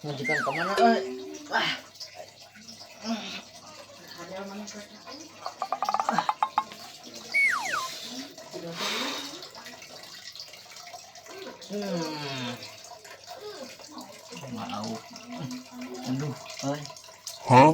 Majikan kemana euy? Ah. Mau. Aduh, euy. Huh?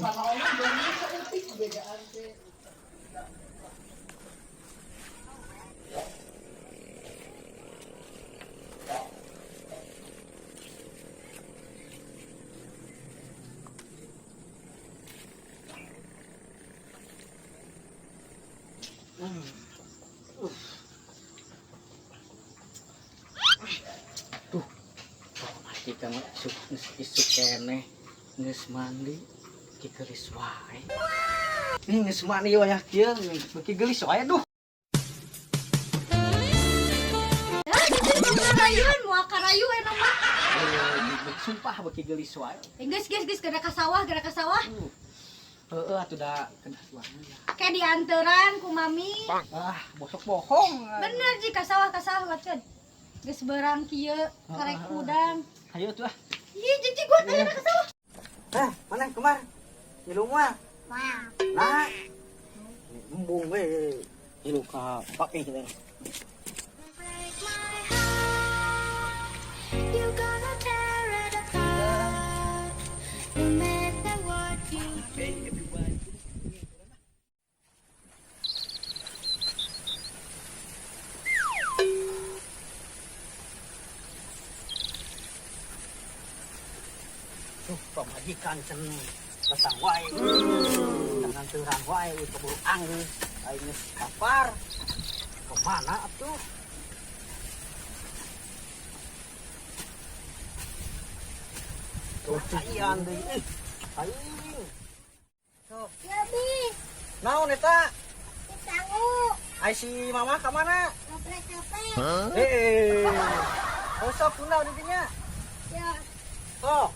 Tuh, pamajikan mah isuk geus isuk keneh geus mandi ki geulis wae. Ini geus mandi wayah kieu beuki geulis wae duh. Karayun, moal karayu enak mah. Eh, sumpah beuki geulis wae. Eh, geus geus geus geura ka sawah, geura ka sawah. Heeh, atuh da kedah suaranya. Kayak dianteran ku mami. Ah, bosok bohong. Bener ji ka sawah waceun. Geus berang kieu, karek kudang. Ayo tuh ah. Ih, jijik gua teh ka sawah. Eh, mana kemar? Ngilu mah. Nah. Embung we. Ngilu ka papi kita. You gonna tear it apart. No matter what you do. Tuh, pamajikan cen batang wae. Jangan terang wae keburu anggeus. Aing geus lapar. Kemana atuh? Tuh, caian deui. Ih, aing. Sok, Ya bi, naon eta? sangu, Ai si mama ka mana? ngoprek HP. Eh. Oh, sok tunda di dinya. Ya. Sok.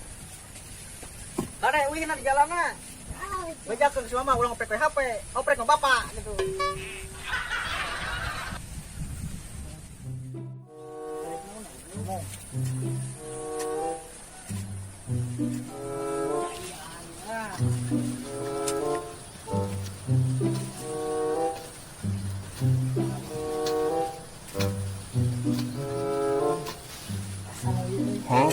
Dare uih na di jalanna. Ah, Bejakeun si mama ulah ngoprek we HP, oprek mah bapak gitu. Huh?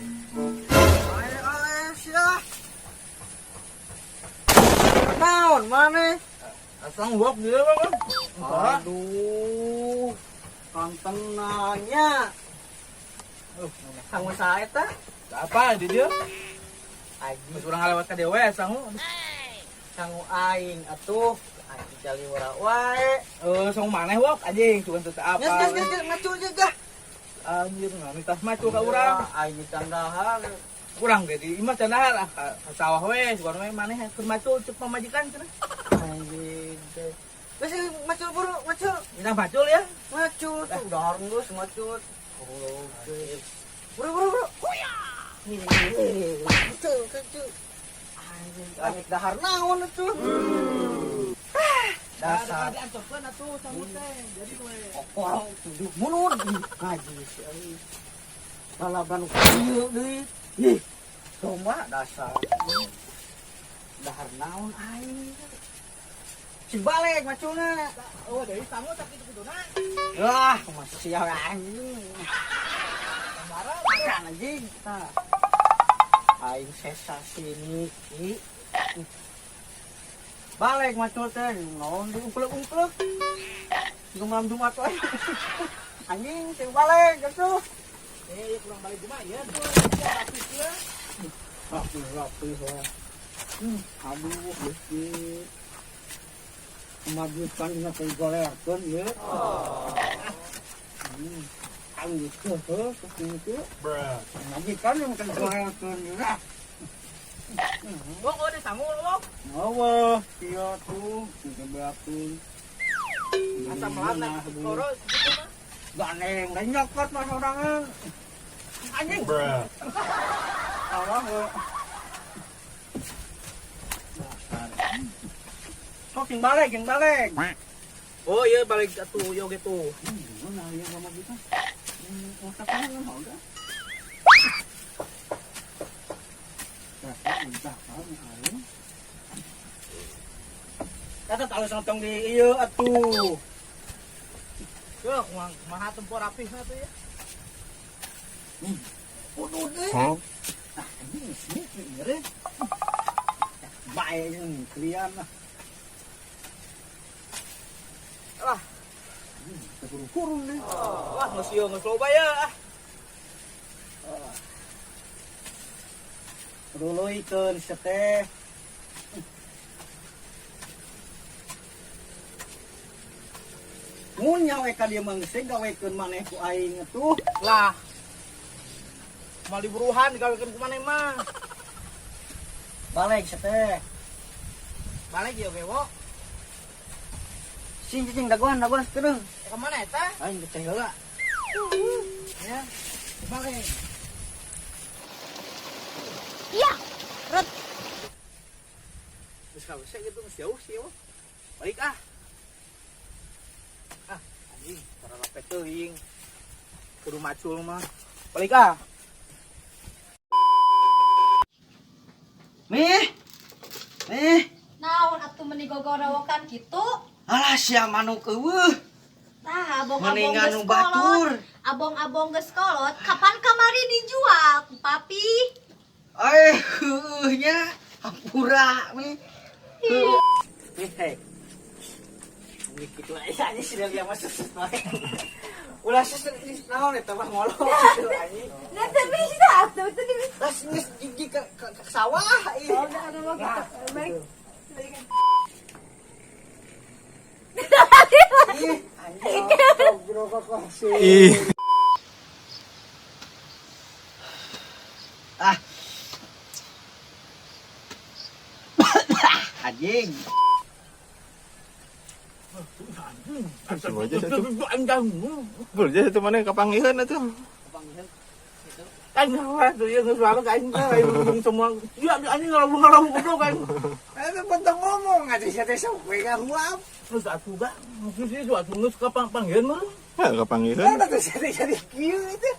Ayo, ayo, sia. Naon maneh? Asang wok dia bang. Aduh, kontenannya. Sangu saha eta? Apa di dia? Aji Mas urang ngalewat ka dewe sangu. sangu aing atuh. Aing caliwara wae. Eh, sangu maneh wok anjing cuman teu apa. Geus geus geus geus ngacul juga. Anjir nggak tas macu ka urang. Aing candahar. Urang ge di imah candahar ah ka sawah we, sugan we maneh keur macul cek pamajikan cenah. Anjing teh. Geus macul buru, macul. Minang macul ya. Macul tuh dahar geus macul. Oh, buru buru buru. Macul, macul. Anjing, aing dahar naon atuh. Dasar Diantepkeun atuh sangu teh. Jadi we. Kokoro tujuh munur ngaji si euy. Lalaban kieu deui. Ih, domba dasar. Dahar naon aing. Sing balik maculna. Oh, deui sangu tak kitu-kituna. Wah, masuk sial anjing. Marah. Makan anjing. Tah. Aing sesa sini ki. Balik macul teh, naon diungklek-ungklek. Siga malam Jumat wae. Anjing, sing balik atuh. Eh, kurang balik kumaha ieu tuh. Rapi kieu. Rapi rapi wae. Aduh, Gusti. Majikan dina teh golerkeun ieu. Aing geus heuh kieu. Majikan yang teh golerkeun ieu. Wok, oh, sangu wok. Awas, iya tuh, digebrakeun. Asa melana koro gitu mah. Gandeng, dan nyokot mah sorangan. Anjing. Allah. Sok yang balik, yang balik. Oh, iya balik atuh yo gitu. Gimana ya mama kita? Otak kan udah. Kata kalau sotong di ieu atuh. Yo, kumaha tempo rapihna tuh ya. Kudu deh. Ah, anjing sini ngere. Bae jeung kalian lah. Lah, Kurung-kurung deh. wah geus ieu geus loba ya. Ah. Ruluikeun seteh. Mun nyawe ka dieu mah geus gawekeun maneh ku aing atuh. Lah. Mal diburuhan digawekeun ku maneh mah. Balik seteh. Balik ieu ge, Wok. Sing cicing dagoan dagoan sekedeung. Eh, ka mana eta? Aing teh heula. Ya, balik. Iya. Rut. Geus ka WC gitu geus jauh sih, Wok. Balik ah. Ah, anjing, para rape teuing. Kudu macul mah. Balik ah. Mih. Mih. Naon atuh meni gogorowokan kitu? Alah sia manuk eueuh. Tah, abong-abong Mendingan geus nu batur. kolot. Abong-abong geus kolot, kapan kamari dijual ku papi? Eh, heueuh nya. Hampura mi. Nih, hei. Ini kitu aja anjing sih dia mah susut wae. Ulah susut naon eta mah ngolong gitu anjing. Nah, teu bisa atuh, teu bisa. Lah geus gigi ke sawah ieu. Oh, udah, udah, udah. Balik. Ih, anjing. Ih. Ah. Anjing. Semua aja satu. Boleh satu mana kapanggihan atuh. Aing mah tuh ieu geus lama ka aing teh aing ngomong semua. Iya, anjing ngalung-ngalung goblok aing. Eta pentong ngomong atuh sia teh sok we ngahuap. Terus atuh ga, mungkin sih atuh geus ka panggihan mah. Ya kapanggihan. Eta teh sia teh jadi kieu itu.